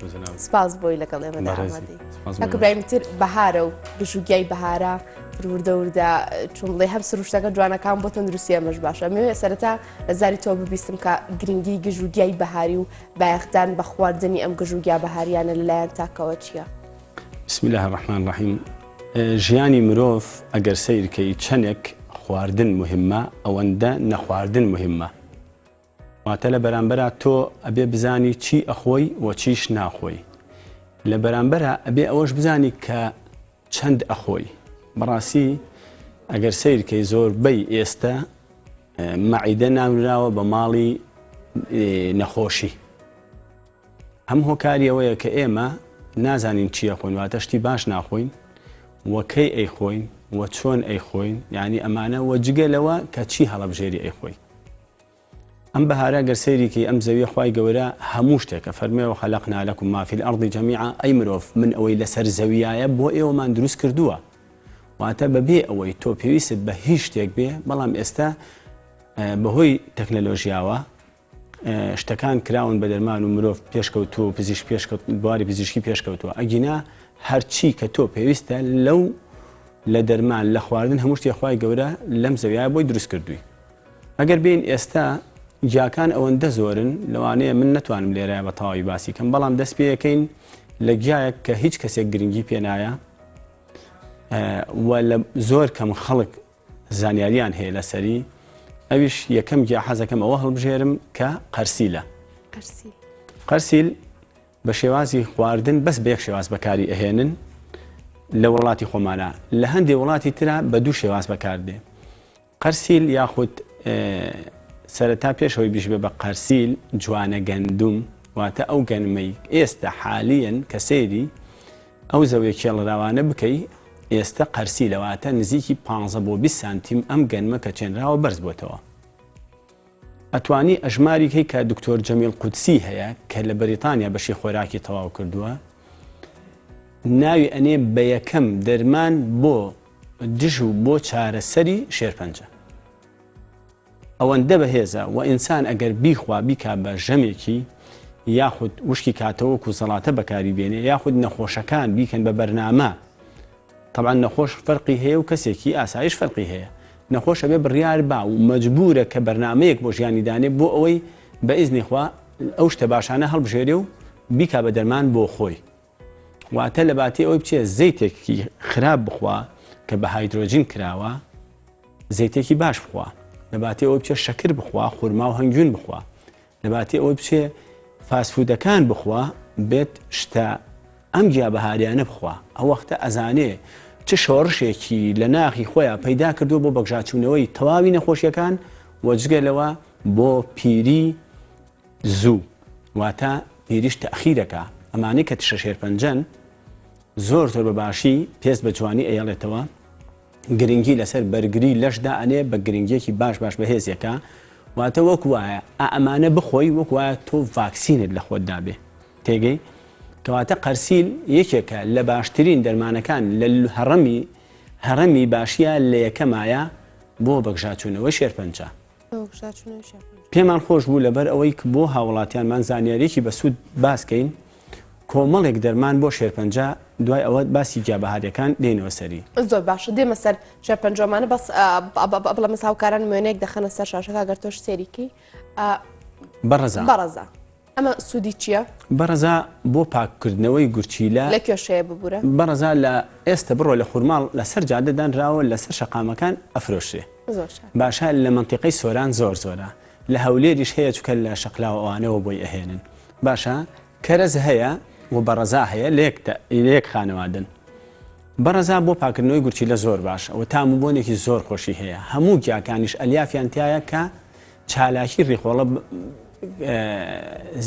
بۆ جەنابت. سپاس بۆی لەگەڵ ئێمەدا بەڕێزی. ئامادەی. سپاس بۆ کاک ئێوەش. ئیبراهیم تر بەهارە و گژوگیای بەهارە تر وردە وردە چۆن بڵێ هەم سروشتەکە جوانەکان بۆ تەندروستی ئێمەش باشە ئەمەوێ سەرەتا لە زاری تۆ ببیستم کە گرنگی گژوگیای بەهاری و بایەخدان بە خواردنی ئەم گژوگیا بەهاریانە لەلایەن تاکەوە چییە؟ بسم الله الرحمن الرحیم ژیانی مرۆڤ ئەگەر سەیر کەی چەندێک خواردن مهمە ئەوەندە نەخواردن مهمە واتە لە بەرامبەرا تۆ ئەبێ بزانی چی ئەخۆی و چیش ناخۆی لە بەرامبەرا ئەبێ ئەوەش بزانی کە چەند ئەخۆی بەڕاستی ئەگەر سەیرکەی زۆربەی ئێستە مەعیدە ناونراوە بە ماڵی نەخۆشی هەم هۆکاری ئەوەیە کە ئێمە نازانین چی ئەخۆین واتە شتی باش ناخۆین و کەی ئەیخۆین و چۆن ئەیخۆین یعنی ئەمانە وە جگە لەوە کە چی هەڵەبژێری ئەیخۆی ئەم بەهارە گەر سەیری کەی ئەم زەویە خوای گەورە هەموو شتێکە فەرموێ وخلقنا لکم ما فی الارض جمیعا ئەی مرۆڤ من ئەوەی لەسەر زەویایە بۆ ئێوەمان دروست کردووە واتە بەبێ ئەوەی تۆ پێویستت بە هیچ شتێک بێ بەڵام ئێستا بەهۆی تەکنەلۆژیاوە شتەکان کراون بە دەرمان و مرۆڤ پێشکەوتووە و پزیشک پێشکەوت بواری پزیشکی پێشکەوتووە ئەگینا هەرچی کە تۆ پێویستە لەو لە دەرمان لە خواردن هەموو شتێ خوای گەورە لەم زەویایە بۆی دروست کردووی ئەگەر بێین ئێستا گیاکان ئەوەندە زۆرن لەوانەیە من نەتوانم لێرە بە تەواوی باسی کەم بەڵام دەست پێەکەین لە گیایەک کە هیچ کەسێک گرنگی پێنایە و لە زۆر کەم خەڵک زانیاریان هەیە لەسەری ئەویش یەکەم گیا حەزەکەم ئەوە هەڵبژێرم کە قەرسیلە قەرسیل بە شێوازی خواردن بەس بە یەک شێواز بەکاری ئەهێنن لە وڵاتی خۆمانە لە هەندێک وڵاتی ترا بە دوو شێواز بەکاردێ قەرسیل یاخود سەرەتا پێش ئەوەی بشبێ بە قەرسیل جوانە گەندوم واتە ئەو گەنمەی ئێستا حالیەن کە سەیری ئەو زەویە کێڵراوانە بکەی ئێستا قەرسیلە واتە نزیکی 15 بۆ 20 سانتیم ئەم گەنمە کە چێنراوە بەرز بۆتەوە ئەتوانی ئەژماری کەی کە دکتۆر جەمیل قودسی هەیە کە لە بەریتانیا بەشی خۆراکی تەواو کردووە ناوی ئەنێ بە یەکەم دەرمان بۆ دژ و بۆ چارەسەری شێرپەنجە ئەوەندە بەهێزە و ئینسان ئەگەر بیخوا بیکا بە ژەمێکی یاخود وشکی کاتەوە وەکو زەڵاتە بەکاری بێنێ یاخود نەخۆشەکان بیکەن بە بەرنامە طبعا نەخۆش فەرقی هەیە و کەسێکی ئاسایش فەرقی هەیە نەخۆش ئەبێ بڕیار با و مەجبورە کە بەرنمەیەک بۆ ژیانی دانێ بۆ ئەوەی بە ئیزنی خوا ئەو شتە باشانە هەڵبژێرێ و بیکا بە دەرمان بۆ خۆی واتە لە باتی ئەوەی بچێ زەیتێکی خراپ بخوا کە بە هایدرۆجین کراوە زەیتێکی باش بخوا لە باتی ئەوەی بچێ شەکر بخوا خورما و هەنگوین بخوا لە باتی ئەوەی بچێ فاسفودەکان بخوا بێت شتە ئەم گیا بەهاریانە بخوا ئەو وەختە ئەزانێ چ شۆڕشێکی لە ناخی خۆیان پەیدا کردووە بۆ بەگژاچوونەوەی تەواوی نەخۆشیەکان و جگە لەوە بۆ پیری زوو واتە پیریش تەئخیرەکا ئەمانەی کە تشە شێرپەنجەن زۆر زۆر بە باشی پێست بە جوانی ئەیەڵێتەوە گرنگی لەسەر بەرگری لەش دائەنێ بە گرنگیەکی باش باش بەهێزێکە واتە وەک وایە ئا ئەمانە بخۆی وەک وایە تۆ ڤاکسینت لە خۆت دابێ تێگەی کەواتە قەرسیل یەکێکە لە باشترین دەرمانەکان لە هەڕەمی هەڕەمی باشیە لە یەکەمایە بۆ بەگژاچوونەوەی شێرپەنجە پێمان خۆش بوو لەبەر ئەوەی بۆ هاوڵاتیانمان زانیاریەکی بەسوود باس کەین کۆمەڵێک دەرمان بۆ شێرپەنجە دوای ئەوە باسی گیابەهاریەکان دێینەوە سەری. زۆر باشە دێمە سەر شێرپەنجەمانە بەس بڵێم بەس هاوکاران وێنەیەک دەخەنە سەر شاشەکە گەر تۆش سێری کەی بەڕەزا بەڕەزا ئەمە سوودی چییە؟ بەڕەزا بۆ پاککردنەوەی گورچیلە. لە کوێ شەیە ببورە؟ بەڕەزا لە ئێستە بڕۆ لە خورماڵ لەسەر جادە دانراوە لەسەر شەقامەکان ئەفرۆشرێ. زۆر چاک. باشە لە مەنتیقەی سۆران زۆر زۆرە لە هەولێریش هەیە چونکە لە شەقلاوە ئەوانەوە بۆی ئەهێنن باشە کەرەز هەیە و بەڕەزا هەیە لە یەک لە یەک خانەوادەن. بەڕەزا بۆ پاکردنەوەی گورچیلە زۆر باشە و تام و بۆنێکی زۆر خۆشی هەیە هەموو گیاکانیش ئەلیافیان تیایە کە چالاکی ڕیخۆڵە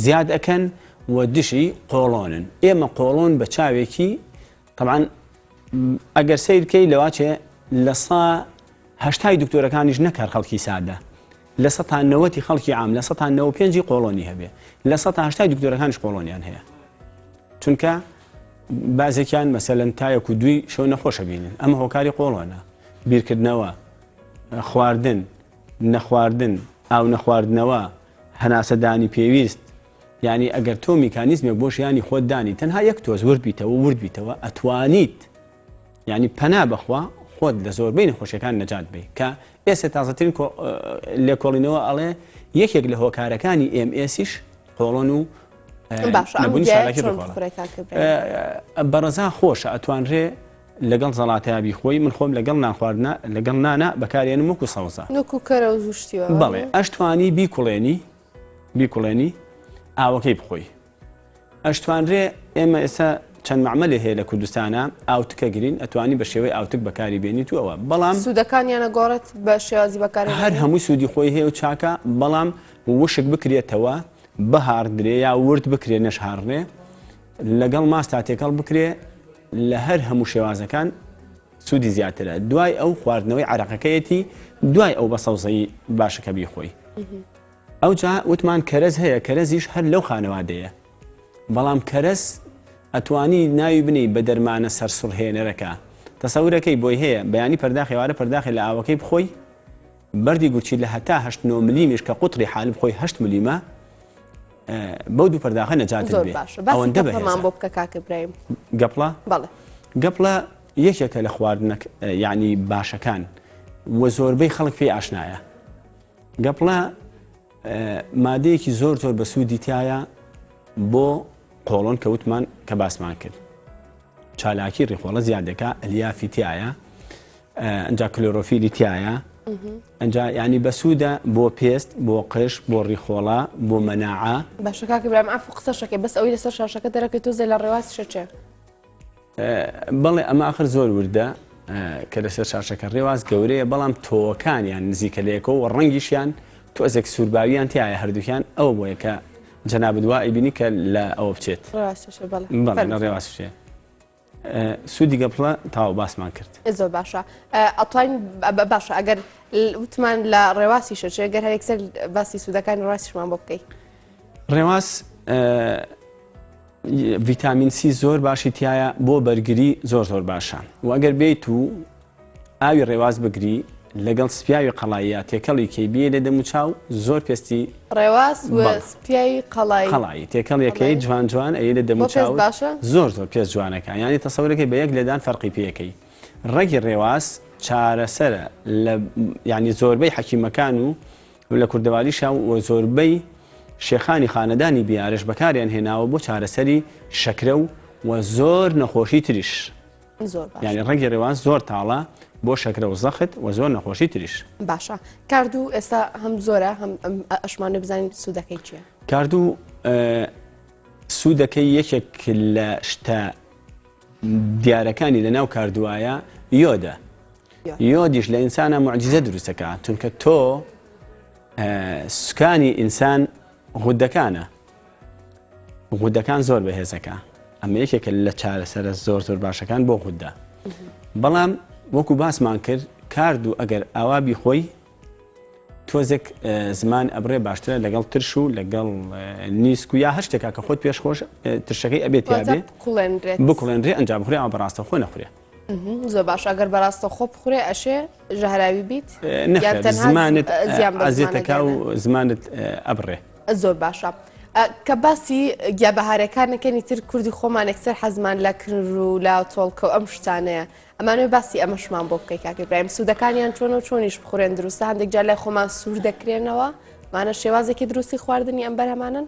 زیاد ئەکەن و دژی قۆڵۆنن ئێمە قۆڵۆن بە چاوێکی طبعا ئەگەر سیرکەی لەواچێ لە سا هەشتای دکتۆرەکانیش نەکار خەڵکی سادە لە سەتا نەوەتی خەڵکی عام لە سەتا نەوە پێنجی قۆڵۆنی هەبێ لە سەتا هەشتای دکتۆرەکانیش قۆڵۆنیان هەیە چونکە بازێکیان مەسەلەن تایەک و دوی شەو نەخۆشە بینن ئەمە هۆکاری قۆڵۆنە بیرکردنەوە خواردن نەخواردن، ئاو نەخواردنەوە، هەناسەدانی پێویست، یانی ئەگەر تۆ میکانیزمێک بۆ ژیانی خۆت دانی تەنها یەک تۆز ورد بیتەوە ورد بیتەوە ئەتوانیت یانی پەنا بەخوا خۆت لە زۆربەی نەخۆشیەکان نەجات بی کە ئێستا تازەترین لێکۆڵینەوە ئەڵێ یەکێک لە هۆکارەکانی ئێم ئێسیش قۆڵۆن و نەبوونی چالاکی بەڕەزا خۆشە ئەتوانرێ لەگەڵ زەڵاتەیا بیخۆی من خۆم لەگەڵ نان خواردنا لەگەڵ نانا بەکارێنم وەکو سەوزە وەکو کەرە و زوشتیوە بەڵێ ئەشتوانی بیکوڵێنی بیکوڵێنی ئاوەکەی بخۆی ئەشتوانرێ ئێمە ئێستا چەند مەعمەلێ هەیە لە کوردستانا ئاوتکە گرین ئەتوانی بە شێوەی ئاوتک بەکاری بێنیت و ئەوە بەڵام سوودەکانیان ئەگۆڕێت بە شێوازی بەکارهێنانی؟ هەر هەمووی سوودی خۆی هەیە و چاکە بەڵام وشک بکرێتەوە بهاڕدرێ یا ورد بکرێ نەشهاڕرێ لەگەڵ ماستا تێکەڵ بکرێ لە هەر هەموو شێوازەکان سوودی زیاترە دوای ئەو خواردنەوەی عەرەقەکەیەتی دوای ئەو بە سەوزەیی باشە کە بیخۆی. ئەوجا وتمان کەرەز هەیە کەرەزیش هەر لەو خانەوادەیە بەڵام کەرەز ئەتوانی ناوی بنێی بە دەرمانە سەرسوڕهێنەرەکە تەسەورەکەی بۆی هەیە بەیانی پەرداخ ئێوارە پەرداخێ لە ئاوەکەی بخۆی بەردی گورچیلە هەتا هەشت نۆ ملیمیش کە قوتری حالب خۆی هەشت ملیمە بەو دوو پەرداخە نەجاتت زۆر بێ باشە باسی ئەوەندە گەپڵەمان بەهێزە بۆ بکە کاک ئیبراهیم گەپڵە بەڵێ گەپڵە یەکێکە لە خواردنە یعنی باشەکان و زۆربەی خەڵک پێی ئاشنایە گەپڵە مادەیەکی زۆر زۆر بەسوودی تایە بۆ قۆڵۆن کە وتمان کە باسمان کرد چالاکی ڕیخۆڵە زیاد دەکا ئەلیافی تایە ئەجا کلۆرۆفیلی تایە ئەجا ینی بەسوودە بۆ پێست بۆ قژ بۆ ڕیخۆڵە بۆ مەناعە باشە کاکە برام عەفو قسەشەکەی بەس ئەوەی لەسەر شاشەکە دەرەکەی تۆزێ لە ڕێواسی شەچێ بەڵێ ئەمە ئاخر زۆر وردە کە لەسەر شاشەکە ڕێواس گەورەیە بەڵام تۆوەکانیان نزیکە لەیەکەوە و ڕەنگیشیان تۆزێک سوورباویان تایە هەردووکیان ئەوە بۆیە کە جەنابت وا ئەیبینی کە لە ئەوە بچێت بەڵێ لە ڕێواس بچێت سوودی گەپڵە تاو باسمان کرد زۆر باشە ئەتوانین باشە ئەگەر وتمان لە ڕێواسی شەچێ گەر هەرێکسەر باسی سوودەکانی ڕاستیشمان بۆ بکەیت ڕێواس ڤیتامین سی زۆر باشی تایە بۆ بەرگری زۆر زۆر باشە و ئەگەر بیت و ئاوی ڕێواز بگری لەگەڵ سپیاوی قەڵاییە تێکەڵی کەی بیە لە دەموچاو زۆر پێستی ڕێواز و سپیاوی قەڵایی قەڵایی تێکەڵ یەکەی جوان جوان ئەی لە دەموچاو باشە زۆر زۆر پێست جوانەکە یانی تەسەورەکەی بە یەک لێدان فەرقی پێەکەی ڕەگی ڕێواز چارەسەرە لە یانی زۆربەی حەکیمەکان و لە کوردەواریشا و زۆربەی شێخانی خانەدانی بیارەش بەکاریان هێناوە بۆ چارەسەری شەکرە و و زۆر نەخۆشی تریش. زۆر باشە. یانی ڕەگی ڕێواس زۆر تاڵە بۆ شەکرە و زەخت و زۆر نەخۆشی تریش. باشە کاردوو ئێستا هەم زۆرە هەم ئەشمانێ بزانین سوودەکەی چییە؟ کاردوو سوودەکەی یەکێک لە شتە دیارەکانی لە ناو کاردوایە یۆدە. یۆدیش لە ئینسانا موعجیزە دروست دەکا چونکە تۆ سوکانی ئینسان غودەکانە غودەکان زۆر بەهێزەکە ئەمە یەکێکە لە چارەسەرە زۆر زۆر باشەکان بۆ غودە بەڵام وەکو باسمان کرد کارد و ئەگەر ئاوا بیخۆی تۆزێک زمان ئەبرێ باشترە لەگەڵ ترش و لەگەڵ نیسک و یا هەر شتێکا کە خۆت پێش خۆش ترشەکەی ئەبێت تیاێ بکوڵێنرێ ئەنج بخورێ ئەو بەڕاستە خۆ نەخورێ زۆر باش ئەگەر بەڕاستە خۆ بخورێ ئەشێ ژەهراوی بیت زمانت ئازیەتەکە و زمانت ئەبڕێ زۆر باشە. کە باسی گیابەهارەکان نەکەنی تر کوردی خۆمان یەکسەر حەزمان لە کنر و لە تۆڵکە و ئەم شتانەیە ئەمانەوێ باسی ئەمەشمان بۆ بکەی کاک ئیبراهیم سوودەکانیان چۆنە و چۆنیش بخورێن دروستە هەندێک جار لای خۆمان سوور دەکرێنەوە مانە شێوازێکی دروستی خواردنی ئەم بەرهەمانەن؟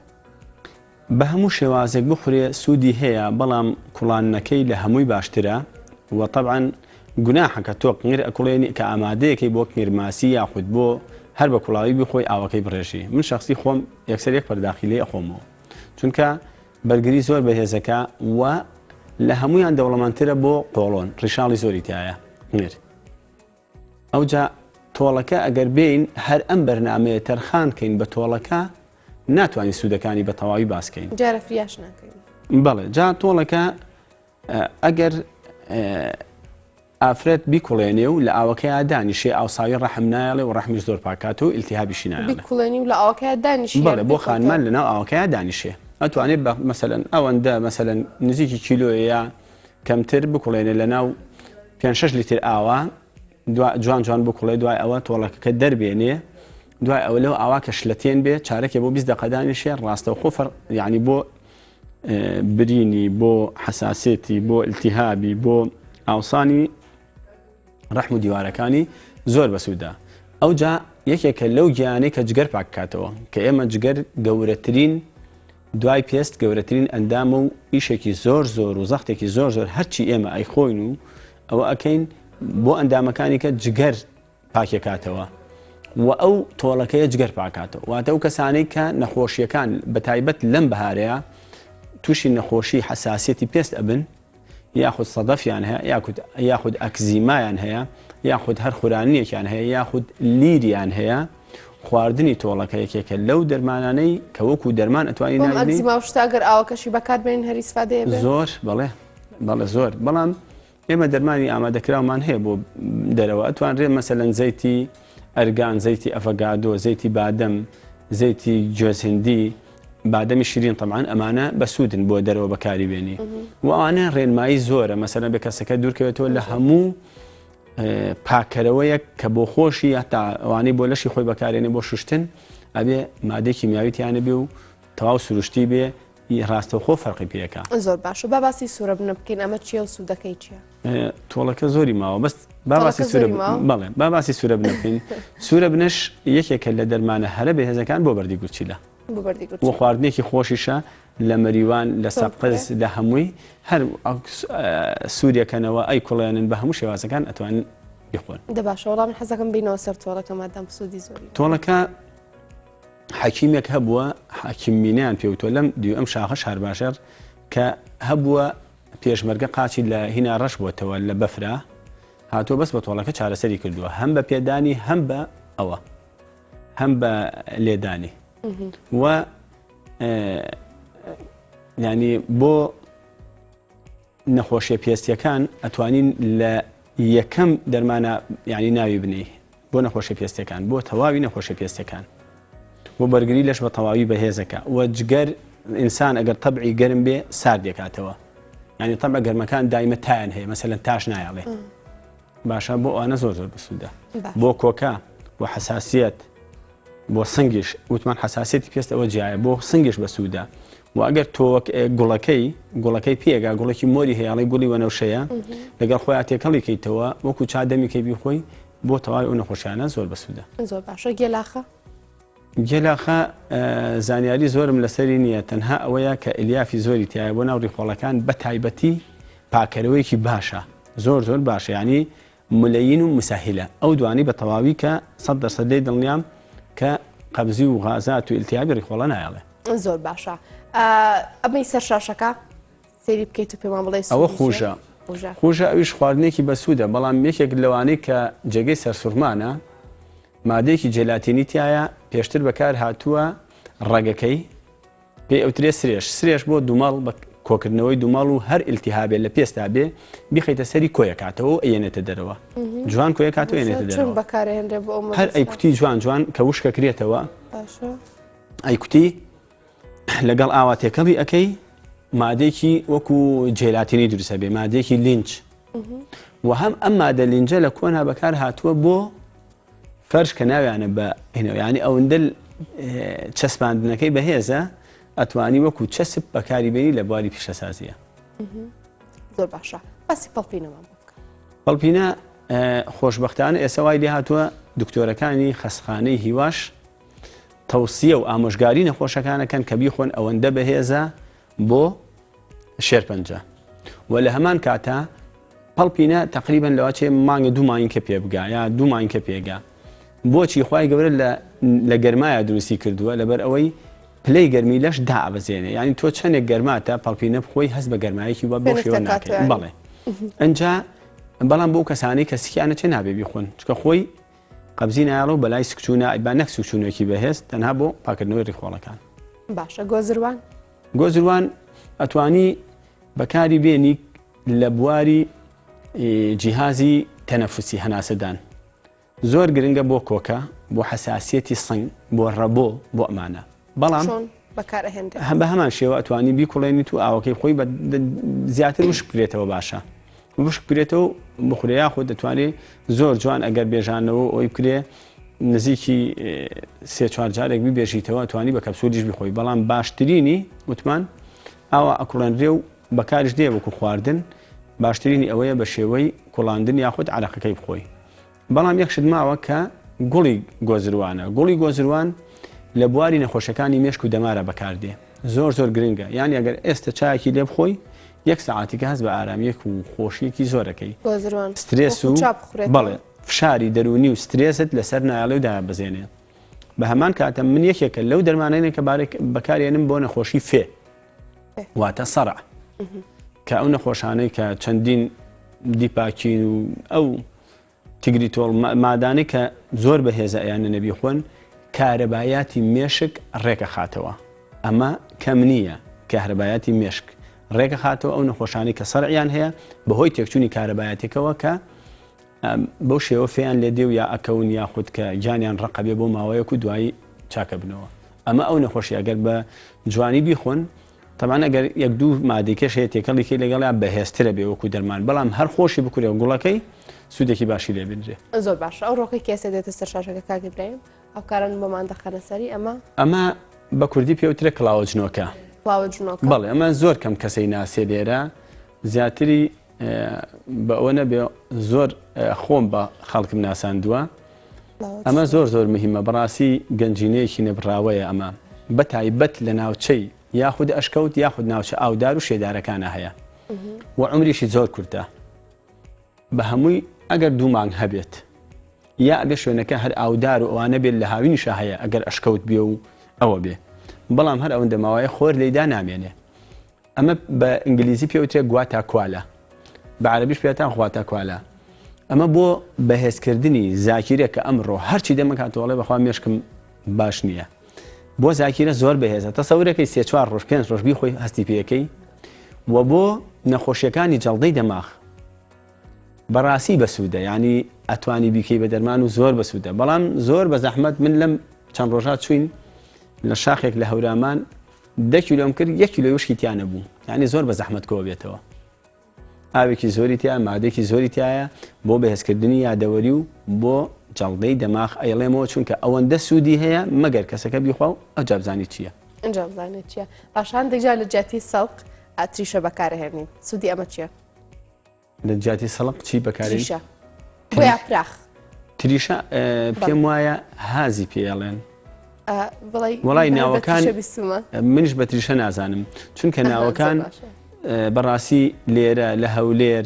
بە هەموو شێوازێک بخورێ سوودی هەیە بەڵام کوڵاندنەکەی لە هەمووی باشترە و تەبعەن گوناحە کە تۆ قنگر ئەکوڵێنی کە ئامادەیەکەی بۆ قنگر ماسی یاخود بۆ هەر بە کوڵاوی بخۆی ئاوەکەی بڕێژی من شەخسی خۆم یەکسەر یەک پەرداخی لێ ئەخۆمەوە چونکە بەرگری زۆر بەهێزەکە و لە هەمویان دەوڵەمەندترە بۆ قۆڵۆن ڕیشاڵی زۆری تایە قنگر ئەوجا تۆڵەکە ئەگەر بێین هەر ئەم بەرنامەیە تەرخان کەین بە تۆڵەکە ناتوانین سوودەکانی بە تەواوی باس کەین. جارە فریاش ناکەین. بەڵێ جا تۆڵەکە ئەگەر ئافرەت بیکوڵێنێ و لە ئاوەکەیا دانیشێ ئاوساوی ڕەحم نایەڵێ و ڕەحمیش زۆر پاکات و ئیلتیهابیشی نایەڵێ. بیکوڵێنی و لە ئاوەکەیا دانیشی بەڵێ بۆ خانمان لە ناو ئاوەکەیا دانیشێ ئەتوانێ بە مەسەلەن ئەوەندە مەسەلەن نزیکی کیلۆیە یا کەمتر بکوڵێنێ لە ناو پێنج شەش لیتر ئاوا جوان جوان بکوڵێ دوای ئەوە تۆڵەکەکە دەربێنێ. دوای ئەوە لەو ئاوا کە شلەتێن بێ چارەکێ بۆ 20 دقە دانیشێ ڕاستەوخۆ فەر یعنی بۆ برینی بۆ حساسێتی بۆ التهابی بۆ ئاوسانی ڕەحم و دیوارەکانی زۆر بەسوودە ئەوجا یەکێکە لەو گیانەی کە جگەر پاککاتەوە کە ئێمە جگەر گەورەترین دوای پێست گەورەترین ئەندامە و ئیشێکی زۆر زۆر و زەختێکی زۆر زۆر هەرچی ئێمە ئەیخۆین و ئەوە ئەکەین بۆ ئەندامەکانی کە جگەر پاکێکاتەوە و ئەو تۆڵەکەیە جگەر پاکاتەوە واتە ئەو کەسانەی کە نەخۆشیەکان بە تایبەت لەم بەهارەیە تووشی نەخۆشی حەساسیەتی پێست ئەبن یاخود سەدەفیان هەیە یاخود یاخود ئەکزیمایان هەیە یاخود هەر خورانیەکیان هەیە یاخود لیریان هەیە خواردنی تۆڵەکە یەکێکە لەو دەرمانانەی کە وەکو دەرمان ئەتوانی ناوی ئەکزیما و شتە ئەگەر ئاوەکەشی بەکاربێنین هەر ئیسفادەیە بێ؟ زۆر بەڵێ بەڵێ زۆر بەڵام ئێمە دەرمانی ئامادەکراومان هەیە بۆ دەرەوە ئەتوانرێت مەسەلەن زەیتی ئەرگان زەیتی ئەڤەگادۆ زەیتی بادەم زەیتی گوێزهندی بادەمی شیرین تەبعەن ئەمانە بەسوودن بۆ دەرەوە بەکاری بێنی و ئەوانە ڕێنمایی زۆرە مەسەلەن بێ کەسەکە دوورکەوێتەوە لە هەموو پاکەرەوەیەک کە بۆ خۆشی هەتا ئەوانەی بۆ لەشی خۆی بەکارێنێ بۆ شوشتن ئەبێ مادەی کیمیاوی تیانە بێ و تەواو سروشتی بێ ڕاستەوخۆ فەرقی پێکا. زۆر باشە با باسی سوورە بنە بکەین ئەمە چییە و سوودەکەی چییە؟ تۆڵەکە زۆری ماوە بەس با باسی سوورە بەڵێ با باسی سوورە بنە بکەین سوورە بنەش یەکێکە لە دەرمانە هەرە بەهێزەکان بۆ بەردی گورچیلە بۆ خواردنێکی خۆشیشە لە مەریوان لە سەقز لە هەمووی هەر سووریەکەنەوە ئەی کوڵێنن بە هەموو شێوازەکان ئەتوان بخۆن. دە باشە وەڵام من حەزەکەم بینەوە سەر تۆڵەکە مادام سوودی زۆری تۆڵەکە حەکیمێک هەبووە حەکیم مینەیان پێوتوە لەم دیو ئەم شاخە شارباژێڕ کە هەبووە پێشمەرگە قاچی لە هینا ڕەش بۆتەوە لە بەفرا هاتووە بەس بە تۆڵەکە چارەسەری کردووە هەم بە پێدانی هەم بە ئەوە هەم بە لێدانی و ینی بۆ نەخۆشیە پێستیەکان ئەتوانین لە یەکەم دەرمانە یعنی ناوی بنێی بۆ نەخۆشیە پێستیەکان بۆ تەواوی نەخۆشیە پێستیەکان بۆ بەرگری لەش بە تەواوی بەهێزەکە و جگەر ئینسان ئەگەر تەبعی گەرم بێ ساردێکاتەوە ینی تەبع گەرمەکان دایمە تایان هەیە مەسەلەن تاش نایەڵێ باشە بۆ ئەوانە زۆر زۆر بەسوودە بۆ کۆکە بۆ حەساسیەت بۆ سنگیش وتمان حەساسیەتی پێست ئەوە جیایە بۆ سنگیش بەسوودە و ئەگەر تۆوەک گوڵەکەی گوڵەکەی پێگا گوڵێکی مۆری هەیەڵی گوڵی وەنەوشەیە لەگەڵ خۆیان تێکەڵی کەیتەوە وەکو چا دەمی کەی بیخۆی بۆ تەواوی ئەو نەخۆشیانە زۆر بەسوودە. زۆر باشە گێلاخە؟ گێلاخە زانیاری زۆرم لەسەری نییە تەنها ئەوەیە کە ئەلیافی زۆری تایە بۆ ناو ڕیخۆڵەکان بە تایبەتی پاکەرەوەیەکی باشە زۆر زۆر باشە ینی ملین و مسهلە ئەو دوانەی بە تەواوی کە 100% لێی دڵنیام کە قەبزی و غازات و ئیلتیابی ڕیخۆڵە نایەڵێ. زۆر باشە ئەمەی سەر شاشەکە سەیری بکەیت و پێمان بڵێ ئەوە خوژە خوژە ئەویش خواردنێکی بەسوودە بەڵام یەکێک لەوانەی کە جێگەی سەرسوڕمانە مادەیەکی جێلاتینی تایە پێشتر بەکار هاتووە ڕەگەکەی پێی ئەوترێ سرێش، سرێش بۆ دومەڵ بە کۆکردنەوەی دومەڵ و هەر ئیلتیهابێ لە پێستا بێ بیخەیتە سەری کۆیەکاتەوە و ئەیەنێتە دەرەوە جوان کۆیەکاتەوە ئەیەنێتە چۆن دەرەوە بەکارهێنرێ بۆ ئەو هەر مەبەستە؟ ئەیکوتی جوان جوان کە وشکە کرێتەوە باشە ئەیکوتی لەگەڵ ئاوا تێکەڵی ئەەکەی مادێکی وەکو جێلاتینی دروستە بێ مادێکی لینج و هەم ئەم مادە لینجە لە کۆنا بەکار هاتووە بۆ فەرش کە ناویانە بە هینەوە یانی ئەوەندە چەسپاندنەکەی بەهێزە ئەتوانی وەکو چەسپ بەکاری بێنی لە بواری پیشەسازیە زۆر باشە باسی پەڵپینەمان بۆ بکە پەڵپینە خۆشببختانە ئێستا وای لێ هاتووە دکتۆرەکانی خەستخانەی هیواش تەوسیە و ئامۆژگاری نەخۆشەکانەکەن کە بیخۆن ئەوەندە بەهێزە بۆ شێرپەنجە و لە هەمان کاتا پەڵپینە تقریبا لەوەچێ مانگە دوو مانگکە پێ بگا یا دوو مانگکە پێگا بۆچی خوای گەورە لە لە گەرمایە دروستی کردووە لەبەر ئەوەی پلەی گەرمی لەش دابەزێنێ یعنی تۆ چەندێک گەرماتە پەڵپینە بخۆی هەست بە گەرمایەکی وە بۆ شێوە ناکەی بەڵێ ئەجا بەڵام بۆ کەسانی کە سکیانە چێ نابێ بیخۆن چکە خۆی قەبزی نایەڵە و بەلای سکچوونە با نەک سکچوونێکی بەهێز تەنها بۆ پاکردنەوەی ڕیخۆڵەکان. باشە گۆزروان؟ گۆزروان ئەتوانی بەکاری بێنی لە بواری جیهازی تەنەفسی هەناسەدان زۆر گرنگە بۆ کۆکە بۆ حەساسیەتی سنگ بۆ ڕەبۆ بۆ ئەمانە بەڵام بە هەمان شێوە ئەتوانی بیکوڵێنیت و ئاوەکەی خۆی بە زیاتر وشک بکرێتەوە باشە وشک بکرێتەوە بخورێ یاخود دەتوانێت زۆر جوان ئەگەر بێژانەوە ئەوی بکرێ. نزیکی سێ چوار جارێک ببێژیتەوە توانی بە کەپسولیش بخۆی بەڵام باشترینی وتمان ئاوا ئەکوڵێنرێ و بەکاریش دێ وەکو خواردن باشترینی ئەوەیە بە شێوەی کوڵاندن یاخود عرەقەکەی بخۆی بەڵام یەک شت ماوە کە گوڵی گۆزروانە گوڵی گۆزروان لە بواری نەخۆشەکانی مێشک و دەمارە بەکاردێ زۆر زۆر گرنگە یان ئەگەر ئێستا چایەکی لێ بخۆی یەک سەعاتیکە هەست بە ئارامیەک و خۆشیەکی زۆرەکەی سترێس و بەڵێ فشاری دەروونی و سترێست لەسەر نایەڵێ و دایبەزێنێ. بە هەمان کاتە من یەکێکە لەو دەرمانەیە کە بارێک بەکارێنم بۆ نەخۆشی فێ واتە سەرع کە ئەو نەخۆشانەی کە چەندین دیپاکین و ئەو تگریتۆڵ مادانەی کە زۆر بەهێزە ئەیانە نەبی خۆن کارەبایاتی مێشک ڕێکەخاتەوە ئەمە کەم نییە کەهرەبایاتی مێشک ڕێکەخاتەوە ئەو نەخۆشانی کە سەرعیان هەیە بەهۆی تێکچوونی کارەبایەتەکەوە کە بەو شێوە فێیان لێ دێ و یا ئەکەون یاخود کە گیانیان ڕەقە بێ بۆ ماوەیەک و دوایی چاکە بنەوە ئەمە ئەو نەخۆشی ئەگەر بە جوانی بیخۆن تەمان ئەگەر یەک دوو مادەی کەش هەیە تێکەڵی کەی لەگەڵیان بەهێزترە بێ وەکو دەرمان بەڵام هەر خۆشی بکورێ و گوڵەکەی سوودێکی باشی لێ بینرێ. زۆر باشە ئەو ڕۆکەی کێسە دێتە سەر شاشەکە کاک ئیبراهیم هاوکاران بۆمان دەخەنە سەری ئەمە ئەمە بە کوردی پێوترێ کڵاوە جنۆکە کڵاوە جنۆکە بەڵێ ئەمە زۆر کەم کەسەی ناسێ لێرە زیاتری بە ئەوە نەبێ زۆر خۆم بە خەڵکم ناساندووە ئەمە زۆر زۆر مهمە بەڕاستی گەنجینەیەکی نەبراوەیە ئەمە بە تایبەت لە ناوچەی یاخود ئەشکەوت یاخود ناوچە ئاودار و شێدارەکانە هەیە و عمریشی زۆر کورتە بە هەمووی ئەگەر دوو مانگ هەبێت یا ئەگە شوێنەکە هەر ئاودار و ئەوانە بێت لە هاوینیشا هەیە ئەگەر ئەشکەوت بێ و ئەوە بێ بەڵام هەر ئەوەندە ماوەیە خۆر لێدا نامێنێ ئەمە بە ئینگلیزی پێ وترێ گواتا کوالا بە عەرەبیش پێتان خواتا کوالا ئەمە بۆ بەهێزکردنی زاکیرە کە ئەمڕۆ هەرچی دەمەکاتەوەڵێ بەخوا مێشکم باش نییە بۆ زاکیرە زۆر بەهێزە تەسەورەکەی سێ چوار ڕۆژ پێنج ڕۆژ بیخۆی هەستی پێەکەی و بۆ نەخۆشیەکانی جەڵدەی دەماغ بەڕاستی بەسوودە ینی ئەتوانی بیکەی بە دەرمان و زۆر بەسوودە بەڵام زۆر بە زەحمەت من لەم چەند ڕۆژا چوین لە شاخێک لە هەورامان دە کیلۆم کرد یەک کیلۆی وشکی تیا نەبوو یعنی زۆر بە زەحمەت کۆ بێتەوە ئاوێکی زۆری تیا مادێکی زۆری تایە بۆ بەهێزکردنی یادەوەری و بۆ جەڵدەی دەماخ ئەیڵێمەوە چونکە ئەوەندە سوودی هەیە مەگەر کەسەکە بیخوا و ئەوجا بزانی چییە ئەنجا بزانێت چییە باش هەندێک جار لە جیاتی سەڵق تریشە بەکارهێنین سوودی ئەمە چییە؟ لە جیاتی سەڵق چی بەکاری؟ تریشە بۆ یاپراخ. تریشە پێم وایە هازی پێڵێن. وڵی ناوەکان منیش بە تریشە نازانم چونکە ناوەکان بەڕاستی لێرە لە هەولێر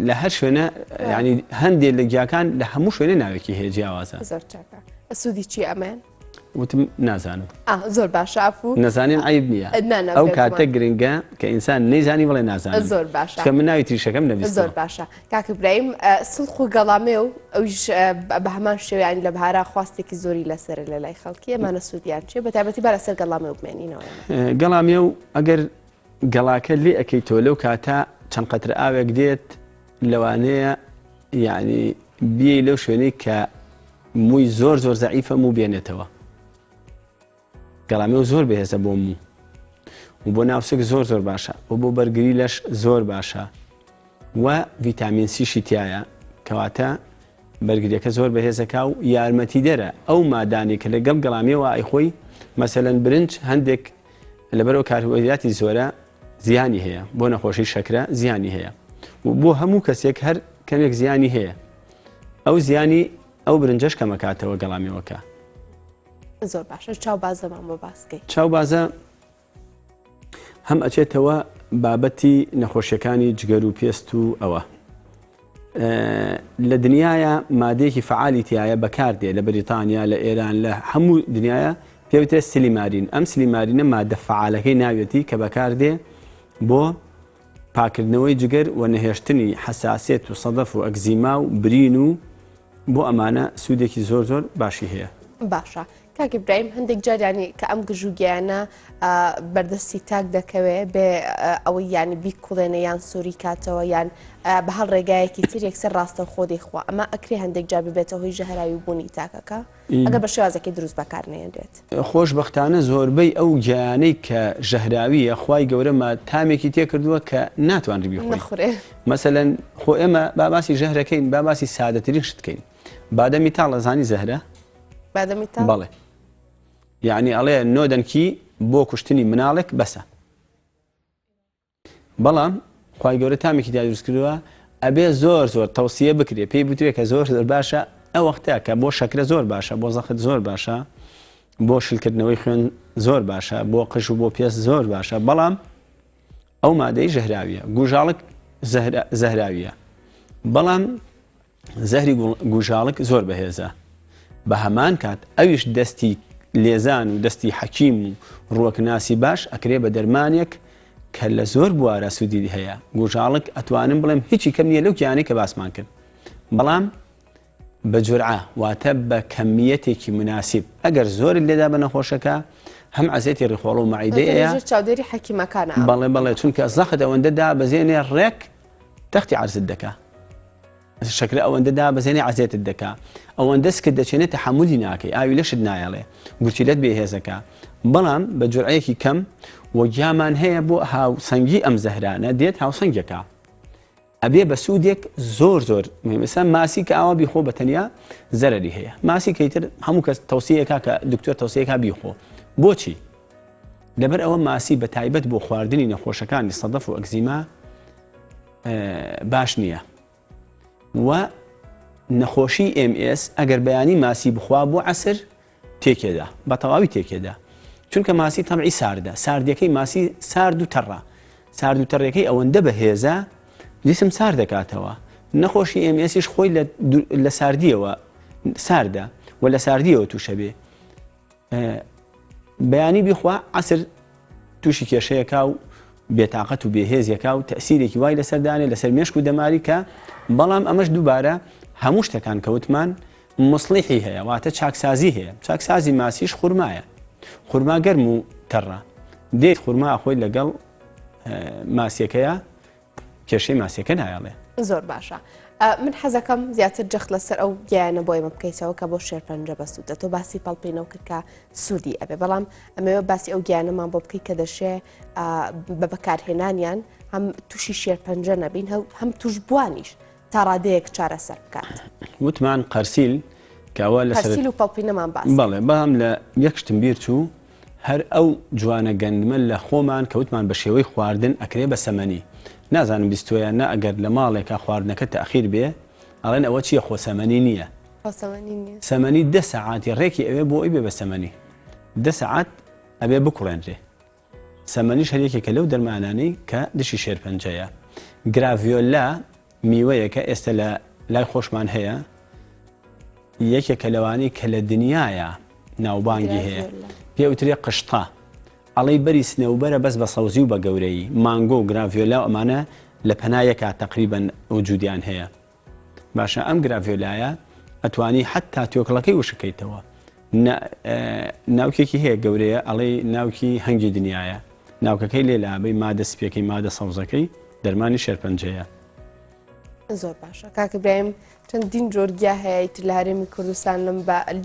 لە هەر شوێنە ینی هەندێک لە گیاکان لە هەموو شوێنە ناوێکی هەیە جیاوازە زۆر چاکە سوودی چی ئەمەیان وتم نازانم زۆر باشە عەفو نەزانین عیب نییە ئەو کاتە گرنگە کە ئینسان نەیزانی بڵێ نازانم زۆر باشە کە من ناوی تریشەکەم نەبیست زۆر باشە کاک ئیبراهیم سڵق و گەڵامێ و ئەویش بە هەمان شێوەیان لە بەهارا خواستێکی زۆری لەسەر لە لای خەڵکی ئەمانە سوودیان چیە بە تایبەتی با لەسەر گەڵامێ و بمێنینەوە گەڵامێ و ئەگەر گەڵاکە لێ ئەکەیتەوە لەو کاتە چەند قەترە ئاوێک دێت لەوانەیە یعنی بیەی لەو شوێنەی کە مووی زۆر زۆر زەعیفە موو بێنێتەوە گەڵامێو زۆر بەهێزە بۆ موو و بۆ ناوسک زۆر زۆر باشە و بۆ بەرگری لەش زۆر باشە و ڤیتامین سیشی تایە کەواتە بەرگریەکە زۆر بەهێزەکە و یارمەتیدەرە ئەو مادانی کە لەگەڵ گەڵامیەوە ئەیخۆی مەسەلەن برنج هەندێک لەبەرەوە کاربۆهیدراتی زۆرە زیانی هەیە بۆ نەخۆشی شەکرە زیانی هەیە و بۆ هەموو کەسێک هەر کەمێک زیانی هەیە ئەو زیانی ئەو برنجەش کەمەکاتەوە گەڵامێوەکە. زۆر باشە چاو بازەمان بۆ باسکەی. چاو بازە هەم ئەچێتەوە بابەتی نەخۆشیەکانی جگەر و پێست و ئەوە. لە دنیاە مادەیەکی فعالی تایە بەکاردێ لە بەریتانیا لە ئێران لە هەموو دنیاە پێوترێت سلیمارین ئەم سلیمارینە مادە فعالەکەی ناوێتی کە بەکاردێ بۆ پاکردنەوەی جگەر و نەهێشتنی حەساسیەت و سەدەف و ئەکزیما و برین و بۆ ئەمانە سوودێکی زۆر زۆر باشی هەیە. باشە کاک ئیبراهیم هەندێک جار یانی کە ئەم گژوگیانە بەردەستی تاک دەکەوێ بێ ئەوەی یانی بیکوڵێنە یان سووری کاتەوە یان بە هەر ڕێگایەکی تر یەکسەر ڕاستەوخۆ دەیخوا ئەمە ئەکرێ هەندێک جار ببێتە هۆی ژەهراوی بوونی تاکەکە؟ ئەگەر بە شێوازێکی دروست بەکار نەهێنرێت. خۆشبەختانە زۆربەی ئەو گیایانەی کە ژەهراوییە خوای گەورە ما تامێکی تێکردووە کە ناتوانری بیخۆی نەخورێ. مەسەلەن خۆ ئێمە با باسی ژەهرەکەین با باسی سادەترین شت کەین. بادەمی تاڵ ئەزانی زەهرە؟ بادەمی تاڵ؟ بەڵێ. یعنی ئەڵێ نۆدەنکی بۆ کوشتنی مناڵێک بەسە. بەڵام خوای گەورە تامێکی تیا دروست کردووە ئەبێ زۆر زۆر تەوسیە بکرێ پێی بترێ کە زۆر زۆر باشە ئەو وەختە کە بۆ شەکرە زۆر باشە بۆ زەخت زۆر باشە بۆ شلکردنەوەی خوێن زۆر باشە بۆ قژ و بۆ پێست زۆر باشە بەڵام ئەو مادەی ژەهراویە گوژاڵک زەهراویە بەڵام زەهری گوژاڵک زۆر بەهێزە بە هەمان کات ئەویش دەستی لێزان و دەستی حەکیم و ڕوەکناسی باش ئەکرێ بە دەرمانێک کە لە زۆر بوارە سوودی هەیە گوژاڵک ئەتوانم بڵێم هیچی کەم نییە لەو کیانەی کە باسمان کرد بەڵام بە جورعە واتە بە کەمیەتێکی مناسب ئەگەر زۆرت لێدا بە نەخۆشەکە هەم عەزێتی ڕیخۆڵە و مەعیدەیە چاودێری حەکیمەکانە بەڵێ بەڵێ چونکە زەخت ئەوەندە دابەزێنێ ڕێک تەختی عەرزت دەکا شەکرە ئەوەندە دابەزێنێ عەزێتت دەکا ئەوەندە سکت دەچێنێ تەحەمولی ناکەی ئاوی لەشت نایەڵێ گورچیلەت بێهێزەکە بەڵام بە جورعەیەکی کەم و گیامان هەیە بۆ هاوسەنگی ئەم زەهرانە دێت هاوسەنگەکە ئەبێ بە سوودێک زۆر زۆر مەسا ماسی کە ئاوا بیخۆ بە تەنیا زەرری هەیە ماسی کەیتر هەموو کەس تەوسیەکە کە دکتۆر تەوسیەکە بیخۆ بۆچی لەبەر ئەوە ماسی بە تایبەت بۆ خواردنی نەخۆشەکانی سەدەف و ئەکزیما باش نییە و نەخۆشی MS ئەگەر بەیانی ماسی بخوا بۆ عسر تێکێدا بە تەواوی تێکێدا چونکە ماسی تەبعی ساردە ساردیەکەی ماسی سارد و تەڕە سارد و تەڕەکەی ئەوەندە بەهێزە جسم سارد دەکاتەوە نەخۆشی MS یش خۆی لە ساردیەوە ساردە و لە ساردیەوە تووشە بێ بەیانی بیخوا عسر تووشی کێشەیەکا و بێتاقەت و بێهێزیەکا و تەسیرێکی وای لەسەر دانێ لەسەر مێشک و دەماری کە بەڵام ئەمەش دووبارە هەموو شتەکان کەوتمان موسڵیحی هەیە واتە چاکسازی هەیە چاکسازی ماسیش خورمایە خورما گەرم و تەڕە دێت خورما خۆی لەگەڵ ماسیەکەیە کێشەی ماسیەکە نایەڵێ. زۆر باشە من حەزەکەم زیاتر جەخت لەسەر ئەو گیانە بۆ ئێمە بکەیتەوە کە بۆ شێرپەنجە بەسوودە تۆ باسی پەڵپینەو کرد کە سوودی ئەبێ بەڵام ئەمەوە باسی ئەو گیانەمان بۆ بکەیت کە دەشێ بە بەکارهێنانیان هەم تووشی شێرپەنجە نەبین هەم توشبووانیش تا ڕادەیەک چارەسەر بکات. وتمان قەرسیل کە ئەوە لە قەرسیل و پەڵپینەمان باس بەڵێ بەڵام لە یەک شتم بیر چوو هەر ئەو جوانە گەندمە لە خۆمان کە وتمان بە شێوەی خواردن ئەکرێ بە سەمەنی نازانم بیستوەیان نا ئەگەر لە ماڵێکا خواردنەکە تاخیر بێ ئەڵێن ئەوە چیە خۆ سەمەنی نییە سەمەنی دە سەعاتی ڕێکی ئەوێ بۆ ئەوی بێ بە سەمەنی دە سەعات ئەبێ بکوڵێنرێ سەمەنیش هەر یەکێکە لەو دەرمانانەی کە دژی شێرپەنجەیە. گراڤیۆلا میوەیەکە ئێستە لە لای خۆشمان هەیە، یەکێکە لەوانەی کە لە دنیایا ناوبانگی هەیە. پێ وترێ قشتە. ئەڵێی بەری سنەوبەرە بەس بە سەوزی و بە گەورەیی. مانگۆ و گراڤیۆلا و ئەمانە لە پەنا یەکا تەقریبەن وجودیان هەیە. باشە ئەم گراڤیۆلایە ئەتوانی حتا تۆکڵەکەی وشکەیتەوە ناوکێکی هەیە گەورەیە ئەڵێی ناوکی هەنگی دنیاە ناوکەکەی لێ لابەی مادە سپیەکەی مادە سەوزەکەی دەرمانی شێرپەنجەیە. زۆر باشە کاکە برایم چەندین جۆرگیا هەیە تر لە هەرێمی کوردستان لەم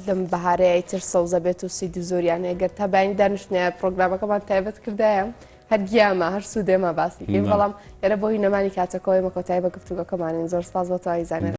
لەم بەهارەیە تر سەوزە بێت و سید و زۆریان هەیە گەر تا بەیانی دانیشتنایە پرۆگرامەکەمان تایبەت کردایە هەر گیامە هەر سوودێمە باسی بەڵام ئێرە بۆ هی نەمانی کاتەکەەوە ئێمە کۆتایی بە گفتوگەکەمانین زۆر سپاس بۆ تەواوی زانەر.